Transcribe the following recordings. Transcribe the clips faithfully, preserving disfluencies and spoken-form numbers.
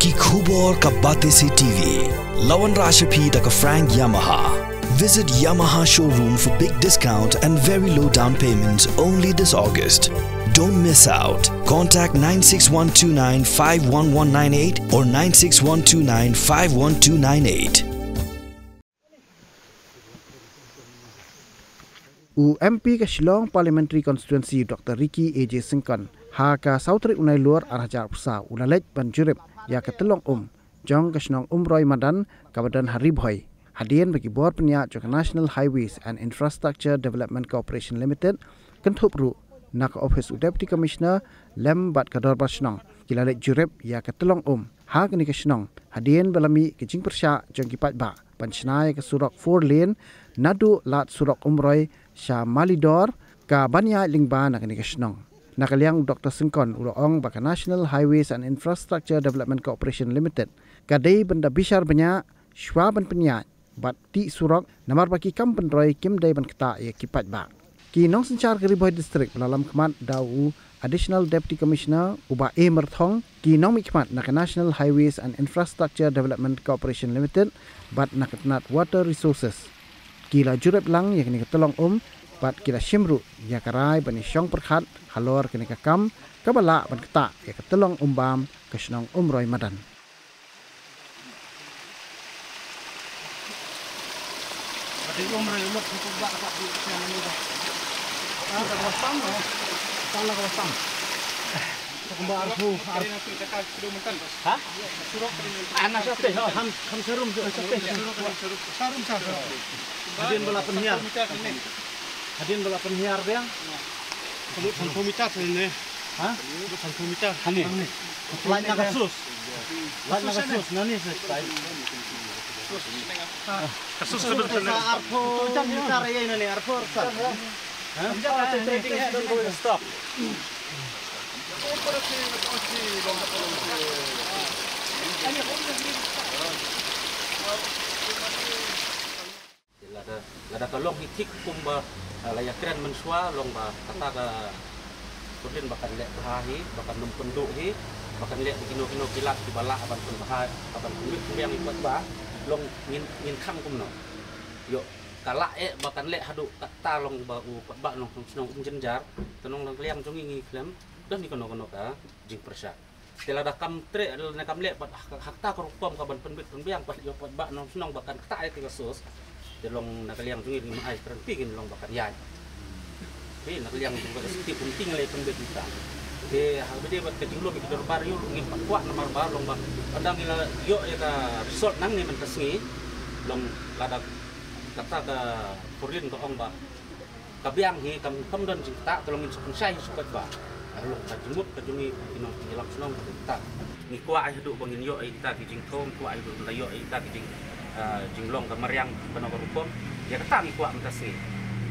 Ki khubor ka Batesi T V. La wanrah sha phi da ka Frank Yamaha. Visit Yamaha showroom for big discount and very low down payments only this August. Don't miss out. Contact nine six one two nine five one one nine eight or nine six one two nine five one two nine eight. U M P ka Shillong Parliamentary Constituency, Doctor Ricky A J Syngkon, ha ka saw tarik u Nailur ar hajar arphew saw u la leit ban jurip ïa ka tyllong um jong ka shnong Umroi Madan kaba don ha Ri Bhoi, hadien ba ki bor pynïaid jong ka National Highways and Infrastructure Development Corporation Limited, kynthup ruh na ka ophis u Deputy Commissioner lem bad ka dorbar shnong, ki la leit jurip ïa ka tyllong um ha kane ka shnong, hadien ba la mih ka jingpyrshah jong ki paidbah ban shna ïa ka surok four lane naduh lad surok Umroi sha Malidor, kaban ïaid lyngba na kane ka shnong. Na ka liang u Doctor Syngkon u la ong ba ka National Highways and Infrastructure Development Corporation Limited ka dei ban da bishar bniah shwa ban pynïaid bad tih surok, namar ba ki kam pynroi kim dei ban ktah ïa ki paidbah. Ki nongsynshar ka Ri Bhoi District ba la lamkhmat da u Additional Deputy Commissioner u Bah A Myrthong, ki nongmihkhmat na ka National Highways and Infrastructure Development Corporation Limited bad na ka tnat Water Resources, ki la jurip lang ïa kane ka tyllong um bad ki la shim ruh ïa ka rai ban ïashong pyrkhat halor kane ka kam kaba lah ban ktah ïa ka tyllong um bam ka shnong Umroi Madan. Ha? Ana sa te, ha, ham, ham serum, serum, serum. Hadien ba la pynhiar. Hadien ba la pynhiar biang. Phan phew meter sini. Ha? Phan phew meter. Hani. Lain na kasus. Lain na kasus. Nani sa style. Kasus tu betul. Arphew meter ya nani, arphew meter. Ha? Stop. Lada, lada ka long hi thik kumba, eh, la ïakren mynshuwa, long ba kata ka four lane ba kan leh bha hi, ba kan ym pynduh hi, ba kan leh kino kino ki lad kiba lah ban pynbha, ban pynbit pynbiang ïa ki paidbah, long ngin, ngin khang kumno. Ïoh, ka lah eh ba kan leh haduh katta long ba u paidbah nongshong shnong um jynjar, te nong na ka liang jong ngi ngi khlem don hi kano kano ka jingpyrshah. Te lada kam treh ne kam leh pat ha, ha kata ka rukom ka ban pynbit pynbiang pat ïa u paidbah nongshong shnong ba kan ktah ïa kane ka source. Te long na ka liang jong ngi ngim ai guarantee, ngin long ba kan ïaid. Te na ka liang jong ka safety committee ngi la pynbit mynta. Te ha kaba ïadei bad ka jinglum ïa ki dorbar ïa u ruh ngim pat kwah namar ba long ba ynda ngi la ïoh ïa ka result nangne mynta sngi, long lada kata ka four lane ka ong ba ka biang hi kam, kam don jingktah, te long ngin sa pynshai ha u paidbah. Ah, long ka jingmut ka jong ngi ki nongïalam shnong ka jingktah. Ngi kwah ai haduh ba ngin ïoh ïa kita ki jingthung, kwah ai haduh ba ngin ïoh ïa kita ki jing, ah, jinglong ka mariang kano ka rukom. Ïa kata ngi kwah mynta sngi.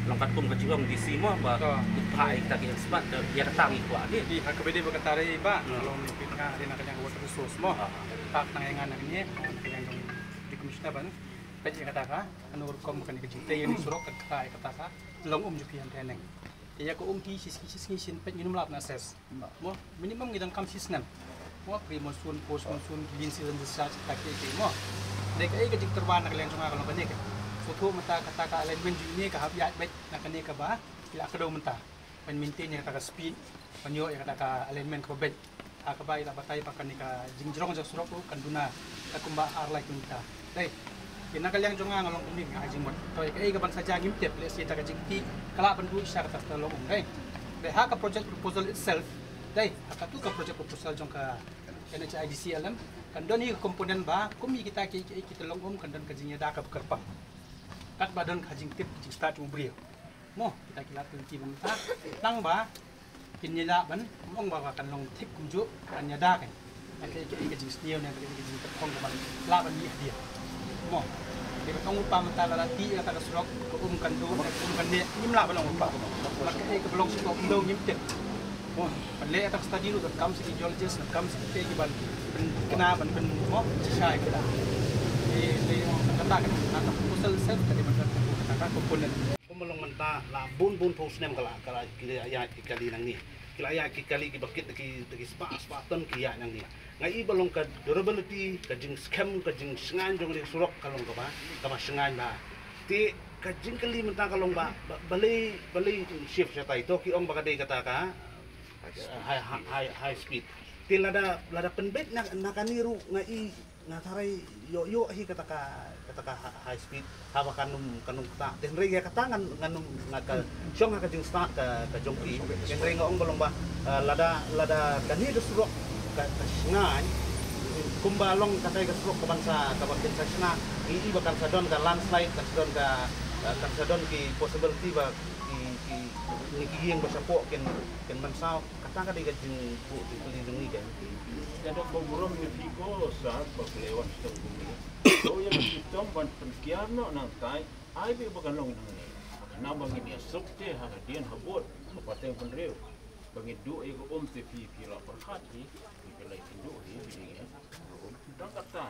Long katkum ka jingong D C mo ba, to, ngi phah ïa kita ki expert, ïa kata ngi kwah. Di ha kaba ïadei bad kata re ba, hmm, ka long ngi pynbna ïa na ka liang ka water resource mo. Ah. Phah nang ïa nga na kane, na ka liang ka Deputy Commissioner ban peit ïa kata ka, kano ka rukom kane ka jingtei ïa kane ka surok, kan ktah ïa kata ka tyllong um jong ki hangtei haneng. Te ïa ka um hi shi sngi shi sngi shin peit ngin ym lah ban assess. Mo, minimum ngi donkam shi snem. Mo, pre monsoon, post monsoon, lean season discharge, kita kiei kiei mo. Te kaei ka jingtyrwa na ka liang jong nga ka long kane ka, sngewthuh mynta kata ka alignment jong ngi ka hap ïaid beit na kane kaba ki la kdew mynta ban maintain ïa kata ka speed, ban ïoh ïa kata ka alignment kaba beit. Ha kaba i la batai ba kane ka jingjrong jong surok ruh kan duna ka kumba ar lai kilometer. Dei. Te na ka liang jong nga nga long kumne, nga ai jingmut. To ïa kaei kaban sa jia ngim tip, lehse da ka jingtih ka lah ban duh sha kata ka long um, dei. Te ha ka project proposal itself, dei, ha katu ka project proposal jong ka N H I D C L M, kan don hi ka component ba kum ïa kita kiei kiei ki tyllong um kan don ka jingïada kaba kyrpang. Katba don ka jingtip jingstad jong u briew. Mo, kita ki lad ki lynti ba mynta, tang ba kin ïa lah ban ong ba, ba kan long thik kumjuh, kan ïada kan. Ka, ka, ka, ka jingsniew ne ka, ka jingkyrpang ka ban lah ban mih hadien. Mo, te ka tang u pa mynta la lati ïa kata ka surok, ka um kan duh, ka um kan neh, ngim lah ban ong u pa. Namar kaei kaba long sha ka um dei ngim tip. Mo, ban leh ïa kata ka study ruh donkam sha ki geologist, donkam sha kiei kiei ban pyn, kena ban pyn, mo, shisha ïa kita. Te, te kata ka, kata ka proposal itself ka dei ban kata ka component. Kumba long mynta la bun bun phew snem ka la, ka la, ki la ïaid ki kali nangne. Ki la ïaid ki kali kiba kit da ki, da ki spah, spah ton ki ïaid nangne. Nga i ba long ka durability, ka jingskhem, ka jingshngaiñ jong kane ka surok ka long kaba, kaba shngaiñ bha. Te ka jingkylli mynta ka long ba, ba, balei, balei shift shatai, to ki ong ba ka dei kata ka high, high, high, high speed. Te lada, lada pynbeit na, na kane ruh nga i, nga tharai ïoh, ïoh hi kata ka, kata ka hi-, high speed, haba kan ym, kan ym ktah. Te hynrei ïa kata ngan, ngan ym, nga ka shong ha ka jingstad ka, ka jong ki. Hynrei nga ong ba long ba, eh, lada, lada kane ka surok ka, ka shngaiñ, kumba long katai ka surok kaban sa, kaban kin sa shna, i, i ba kan sa don ka landslide, kan sa don ka, eh, kan sa don ki possibility ba ki, ki, kine ki ïing ba shapoh kin, kin mynsaw. Kata ka dei ka jingbuh jingkylli jong ngi ka. Ka dei ba burom ïa phi ko Sir ba phi la wan sdang kumne. To ïa ka shitom ban pynkiar noh nangtai, ai ba ka long nangne. Namar ba ngin ïa suk te ha ka dien habud, ha pateng bynriew. Ba ngin duh ïa ka um te phi, phi la pyrkhat hi, phi la ïakynduh hi, phi dei ïa ka um. Tang kata.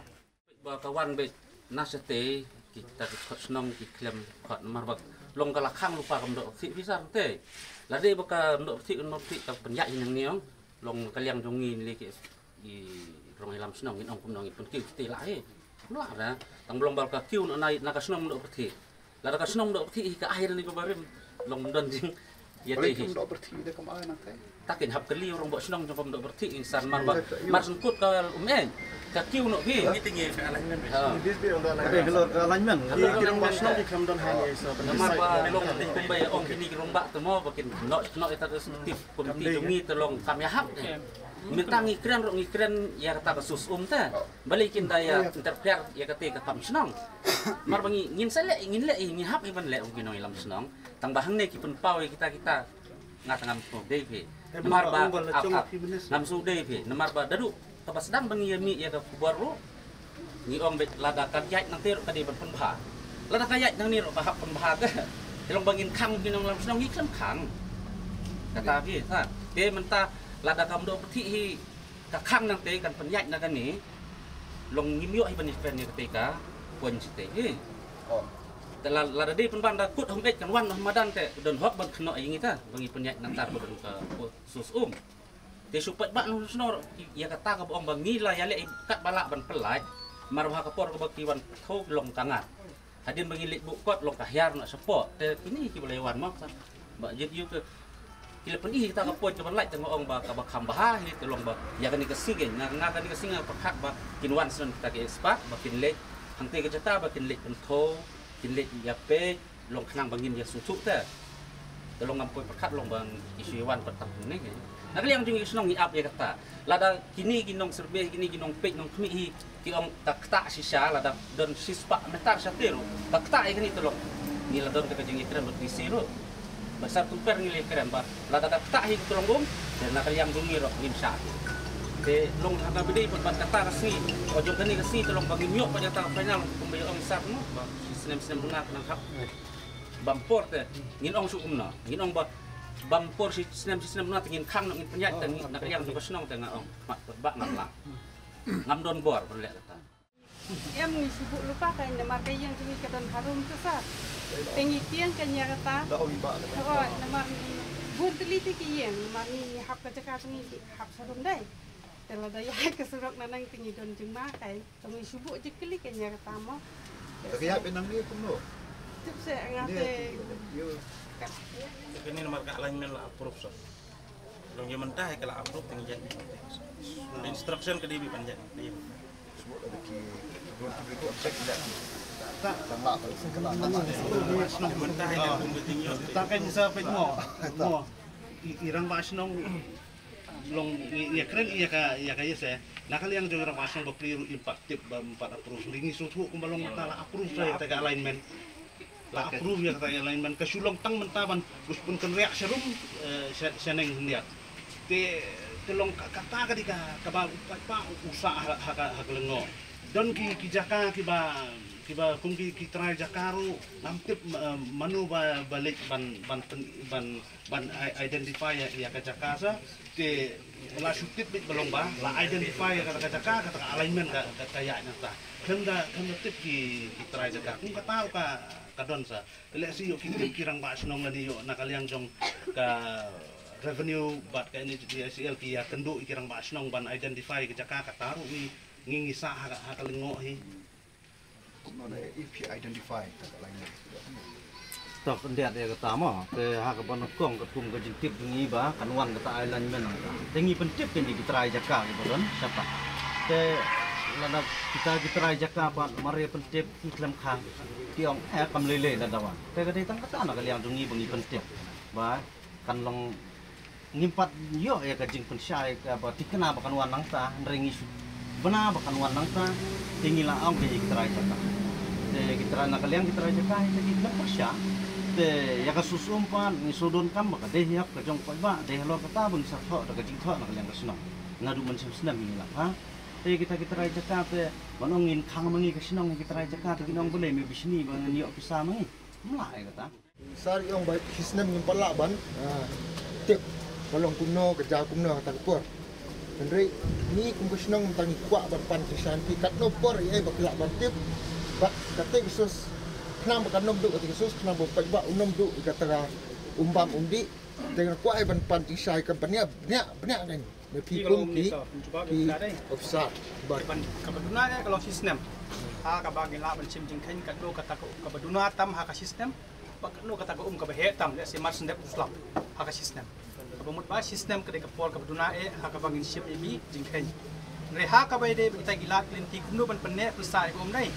Ba ka wan beit na shatei, kita ki khot shnong ki khlem khot, namar ba long ka la khang lypa ka Mdoh Pyrthih phi Sir te. Lada dei ba ka Mdoh Pyrthih, ka Mdoh Pyrthih ka pynïaid hi nangne ong, long ka liang jong ngi ngi lei ki, i rong ïalam shnong, ngin ong kumno, ngin pynkiew shatei lah hi. Lah da, tang ba long ba ka kiew na, na ka shnong Mdoh Pyrthih. Lada ka shnong Mdoh Pyrthih hi ka ai da kane ka barim, long ym don jing ïa te hi. Balei ka Mdoh Pyrthih da kam ai nangtai? Ta kin hap kylli u rangbah shnong jong ka Mdoh Pyrthih, insan mar ba, mar sngewthuh ka um eng. Ka kiew noh phi. Ni te ngi ka alignment. Ha. Ka dei halor ka alignment. Ki rangbah shnong ki khlem don hangne sa ban decide. Namar ba long kumba ïa ong kine ki rangbah te mo ba kin noh, noh ïa ta ka perspective. Committee jong ngi te long kam ïahap. Mynta ngi kren ruh ngi kren ïa kata ka source um te. Balei kin da ïa interfere ïa kata ka kam shnong. Mar ba ngi, ngin sa leh, ngin leh, ngi hap hi ban leh, ong ki nongïalam shnong. Tang ba hangne ki pynpaw ïa kita, kita. Nga tang ngam sngewdei phi. Namar ba, ap, ap, ngam sngewdei phi. Namar ba, da duh kaba sdang ba ngi ïa mih ïa ka khubor ruh. Ngi ong beit lada ka ïaid nangtei ruh ka dei ban pynbha. Lada ka ïaid nangne ruh ka hap pynbha te. Te long ba ngin khang ki nongïalam shnong ngi khlem khang. Kata phi, ha. Te mynta lada ka Mdoh Pyrthih hi ka khang nangtei kan pynïaid na kane. Long ngim ïoh hi ban ïakren ïa katei ka point shatei hi. Te la, lada dei pynban da kut hom eit kan wan ha madan te don hok ban kynnoh ïa ngi ta ba ngi pynïaid nangta ba don ka source um. Te shu paidbah nongshong shnong ïa kata kaba ong ba ngi la ïaleh katba lah ban pyllait. Mar ba ha ka por kaba ki wan thew long ka ngat. Hadien ba ngi leit buh kot long ka hiar na shapoh. Te kine kiba la wan ma sa ba jit ïa ka ki la pyni kita ka point kaba lait te nga ong ba kaba kham bha hi te long ba ïa kane ka sngi nga, nga kane ka sngi nga pyrkhat ba kin wan shen kita ki expert ba kin leit hangtei ka jaka ba kin leit pynthew, kin leit ïa peit long khnang ba ngin ïa sngewthuh te. Te long ngam poi pyrkhat long ba ki shu wan pat tang ne. Na ka liang jong ngi shnong ngi ap ïa kata. Lada kine ki nong survey, kine ki nong peit nong khmih hi ki ong ka ktah shisha, lada don shispah meter shatei ruh ka ktah ïa kane te long. Ngi la don ka jingïakren bad D C ruh. Ba sa compare ngi la ïakren ba lada ka ktah hi te long um, te na ka liang jong ngi ruh ngim shah. Te long ha kaba dei pat ban kata ka sngi, o jong kane ka sngi te long ba ngim ïoh pat ïa kata ka final kumba ïa ong sar mo ba shi snem snem duna ka nang hap. Bam por te ngin ong shu kumno, ngin ong ba bam por shi snem shi snem duna te ngin khang noh ngin pynïaid te ngi na ka liang jong ka shnong te nga ong mat ba ngam lah. Ngam don bor ban leh kata. Em ngi shu buh lypa ka namar ka ïing jong ngi ka don harum te sir. Te ngi tieng ka nia kata. Da ong i ba. Hooid, namar ngi bun tylli te ki ïing, namar ngi hap ka jaka jong ngi hap sharum dei. Te lada ïa ka surok na nang te ngi don jingma kai. Te ngi shu buh jingkylli ka nia kata mo. Te ka ïap i nangne kumno? Tip se nga te. Ïa. Te kane namar ka alignment la approve sir. Long ïa mynta hi ka la approve te ngi ïa. Instruction ka dei beit ban ïa. Ta kan sa peit mo. Mo. I, i rangbah shnong long i, i kren ïa ka, ïa ka ïa se. Na ka liang jong i rangbah shnong ba pli ruh im pat tip ba im pat approve. Ri ngi sngewthuh kumba long ta la approve ïa kata ka alignment. La approve ïa kata ka alignment. Ka shu long tang mynta ban, us pun kynriah sharum, eh, sha, shaneng hyndiat. Te, te long ka, kata ka dei ka, kaba u paidbah u sah ha, ha ka, ha ka lyngngoh. Don ki, ki jaka kiba, kiba kum ki, ki trai jaka ruh, ngam tip, eh, mano ba, ba leit ban, ban, ban, ban i-, identify ïa, ïa ka jaka sa. Te la shu tip beit ba long ba, la identify ïa kata ka jaka, kata ka alignment ka, ka, ka ïaid nangta. Khlem da, khlem da tip ki, ki trai jaka. Kum kata ka, ka don sa. Te lehse ïoh ki tip ki rangbah shnong lane ïoh na ka liang jong ka, Revenue bad ka NHIDCL ki ïa kynduh ïa ki rangbah shnong ban identify ka jaka, kata ruh ngi, ngi, ngi sah ha ka, ha ka lyngngoh hi. Kumno na ïa phi identify ka, ka line? To khyndiat ïa kata mo, te ha kaba nyngkong katkum ka jingtip jong ngi ba kan wan kata alignment. Te ngi pyntip ïa ki trai jaka kiba don shata. Te lada kita ki trai jaka pat mar ïa pyntip ki khlem khang, ki ong eh kam lei lei lada wan. Te ka dei tang kata na ka liang jong ngi ba ngi pyntip ba kan long, ngim pat ïoh ïa ka jingpynshai kaba thikna ba kan wan nangta, hynrei ngi shu bna ba kan wan nangta, te ngi la ong ïa ki trai jaka. Te ki trai, na ka liang ki trai jaka hi te ki khlem pyrshah. Te ïa ka shu sum pat ngi shu donkam ba ka dei hi hap ka jong paidbah, dei halor kata ba ngi sa thoh da ka jingthoh na ka liang ka shnong. Naduh mynshem snem ngi la ha. Te kita ki trai jaka te ban ong ngin khang ma ngi ka shnong ïa ki trai jaka, te kin ong balei me bishni ba ngin ïoh pisa ma ngi. Mla ïa kata. Sar ïong ba shi snem ngim pat lah ban, ah, tip ba long kumno, ka jia kumno kata ka por. Hynrei ngi kum ka shnong mynta ngi kwah ban pan jingshai ïa ki katno por ïa ba ki lah ban tip. Bad kata ka source, khnang ba kan ym duh kata ka source, khnang ba paidbah un ym duh ïa kata ka um bam um dih. Te nga kwah ban pan jingshai kan bniah bniah bniah kan. Na phi kum ki, ki officer. Ban kaba duna eh ka long shi snem. Ha kaba ngi lah ban shim jingkheiñ katno kata ka, kaba duna tam ha ka shi snem. Bad katno kata ka um kaba heh tam, lehse mar snem u slap ha ka shi snem. Kaba mut ba shi snem ka dei ka por kaba duna eh ha kaba ngin shim ïa ki jingkheiñ. Hynrei ha kaba ïadei bad kita ki lad ki lynti kumno ban pynneh pynshai ka um dei.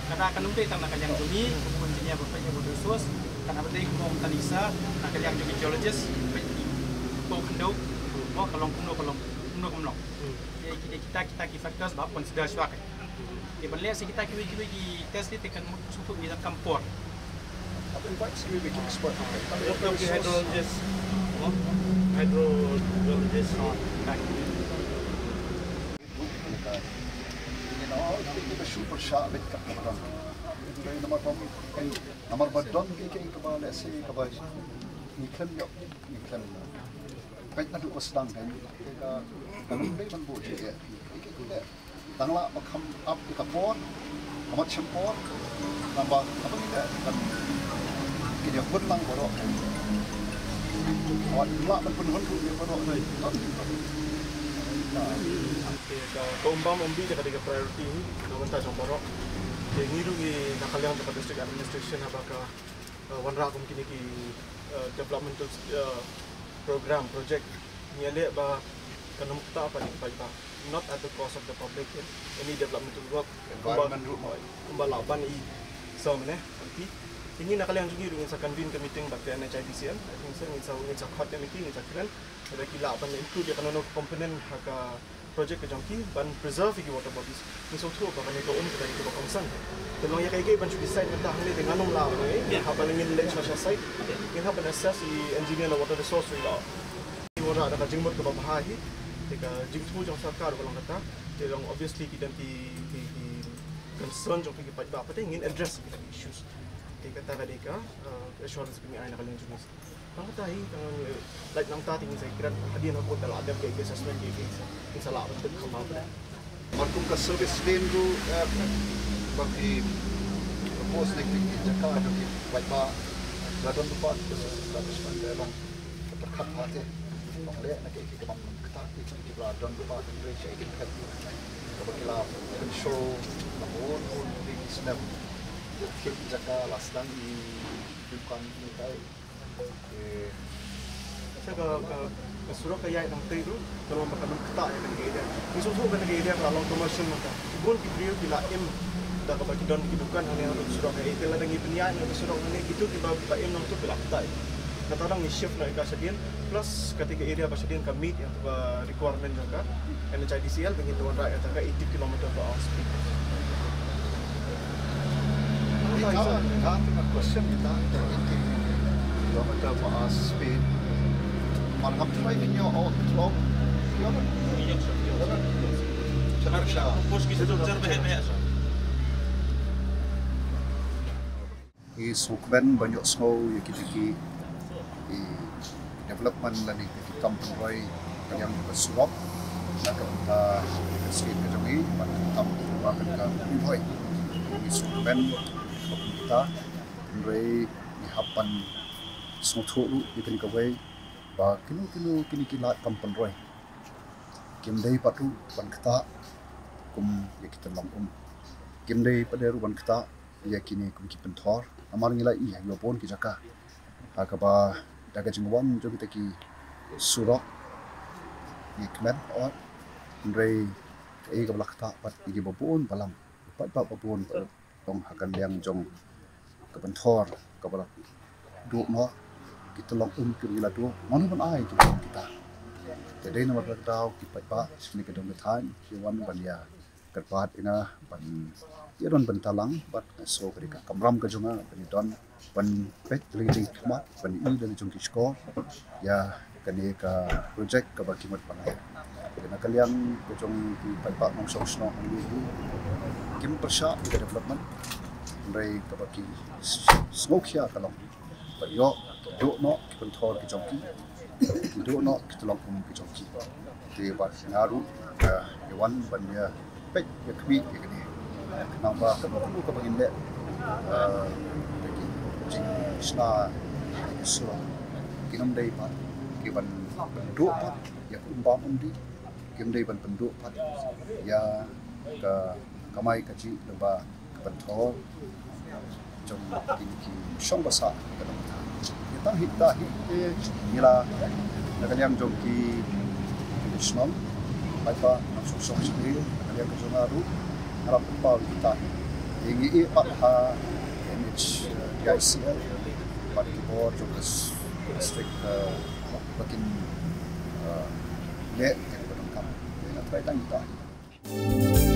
Kata kan ym dei tang na ka liang jong ngi, kum engineer ba peit ïa water resource, kan hap dei kum tang isa na ka liang jong ngi geologist, peit ki, ko khyndew, mo ka long kumno ka long, kumno kumno. Ïa ki, ïa kita, kita ki factors ba hap consider shuwa ka. Te ban leh sa kita kiwei kiwei ki test te kan mut sngewthuh ngi donkam por. Hap invite sa kiwei ki expert. Hydrologist. Hydrologist. Namar ba, namar ba don kiei kiei kaba lehse kaba ngi khlem ïoh, ngi khlem peit naduh ba sdang kan, ka, ka long dei ban buh jingeh. Kiei kiei ki leh tang lah ba kham ap ïa ka por, ka mat shim por, namar haba ngi leh kan kin ïa pynlang baroh kan. Haba lah ban pynhun ruh ïa baroh kan. Te ka, ka um bam um dih ka dei ka priority na ka bynta jong baroh. Te ngi ruh ngi na ka liang jong ka district administration haba ka, uh, wanrah kum kine ki, uh, developmental, uh, program, project, ngi ïaleh ba kan ym ktah pat ïa ki paidbah, not at the cost of the public, in any developmental work. Environment ruh mo. Kumba lah ban i sa mane, anti. Te ngi na ka liang jong ngi ruh ngin sa convene ka meeting bad ka NHIDCL. I think so ngin sa, ngin sa khot ka meeting, ngin sa kren. Lada ki lah ban include ïa kano kano ka component ha ka project ka jong ki ban preserve ïa ki water bodies. Ngi sngewthuh ba kane ka um ka dei kaba kongsan. Te long ïa kaei kaei ban shu decide mynta hangne te ngan ym lah ban ïa, ngin hap ban ngin leit sha sha site. Ngin hap ban assess ïa engineer na water resource ruh ïa. Ngi wanrah da ka jingmut kaba bha hi. Te ka jingthmu jong sorkar ka long kata. Te long obviously ki don ki, ki, ki concern jong ki paidbah, te ngin address ki issues. Te kata ka dei ka, uh, assurance kaba ngi ai na ka liang jong ngi. Tang kata hi, tang, eh, lait nangta te ngin sa kren hadien ha court da la dep ka assessment ka, ka, ka sa lah ban tip kham bha. Mar kum ka service lane ruh, eh, ba ki propose ne ki jaka jong ki paidbah, la don ba ka establishment da long pyrkhat bha te. Long leh na ki, ki kaba kata ki, ki la don ba ka ri sha ki phet. Kaba ki la pynshoi la bun bun ki snem. Ki jaka la sdang i dukan i tai. Sa ka, ka, ka surok ka ïaid nangtei ruh, ka long ba kan ym ktah ïa kane ka area. Ngi sngewthuh kane ka area ka la long commercial mynta. Bun ki briew ki la im da kaba ki don ki dukan hangne haduh surok ka area. Te lada ngi pynïaid na ka surok hangne, kito kiba, kiba im nangtu ki la ktah. Kata dang ngi shift noh ïa ka shadien, plus kata ka area ba shadien ka meet ïa kaba requirement jong ka NHIDCL ba ngin wanrah ïa ka eighty kilometer per hour speed. Ka, ka, ka question kita, eighty kilometer per hour speed. Mar ngam try phi ïoh, oh, oh, ïoh. Ïoh. Ïoh. Ïoh. Mar ka course ki sensor behek behek sa. Ngi sngewkmen ban ïohsngew ïa kita ki, i, development lane ki kam pynroi ka liang ka surok na ka bynta ka state ka jong ngi, bad ka kam ba kan ka pynroi. Ngi sngewkmen ba kumta, hynrei ngi hap ban sngewthuh ruh ïa kane kawei. Ba kino kino kine ki lad kam pynroi kim dei pat ruh ban ktah kum ïa ki tyllong um. Kim dei pat ruh ban ktah ïa kine kum ki pynthor. Namar ngi la ïohi ha bun ki jaka ha kaba da ka jingwan jong kita ki surok ngi kmen ot, hynrei kaei kaba la ktah pat ïa kiba bun balang, pat pat ba bun ba long ha ka liang jong ka pynthor kaba la duh noh, ki tyllong um ki la duh. Mano ban ai ki bun kita? Te dei namar kata ki paidbah sha kane ka dong ka thaiñ ki wan ban ïa kyrpad ïa nga ban ïa don bynta lang bad nga sngew ka dei ka kamram ka jong nga ban ïa don, ban peit da la ki jingkhmat, ban ïohi da la ki jong ki shkor ïa kane ka project kaba ki mut ban leh. Te na ka liang ka jong ki paidbah nongshong shnong hangne hi kim pyrshah ïa ka development, hynrei kaba ki sngewkhia ka long ba ïoh duh noh ki pynthor ki jong ki, duh noh ki tyllong um ki jong ki. Te bad nga ruh, eh, ngi wan ban ïa peit ïa khmih ïa kane. Khnang ba kano kano kaba ngin leh, eh, da ki jingshna ïa ki surok, kin ym dei pat kiban pynduh pat ïa ka um bam um dih, kim dei ban pynduh pat ïa ka kamai kajih lyngba ka pynthor jong kine ki shong basa ka dong ka thaiñ. Ngi tang hi ta hi te ngi la na ka liang jong ki, ki shnong, paidbah nongshong shnong shnong, na ka liang ka jong nga ruh nga la pynpaw hi ta hi. Te ngi ïeh pat ha N H D I C L bad ki bor jong ka s-, district, eh, ba kin, eh, leh ïa kaba donkam. Te nga trai tang hi ta hi.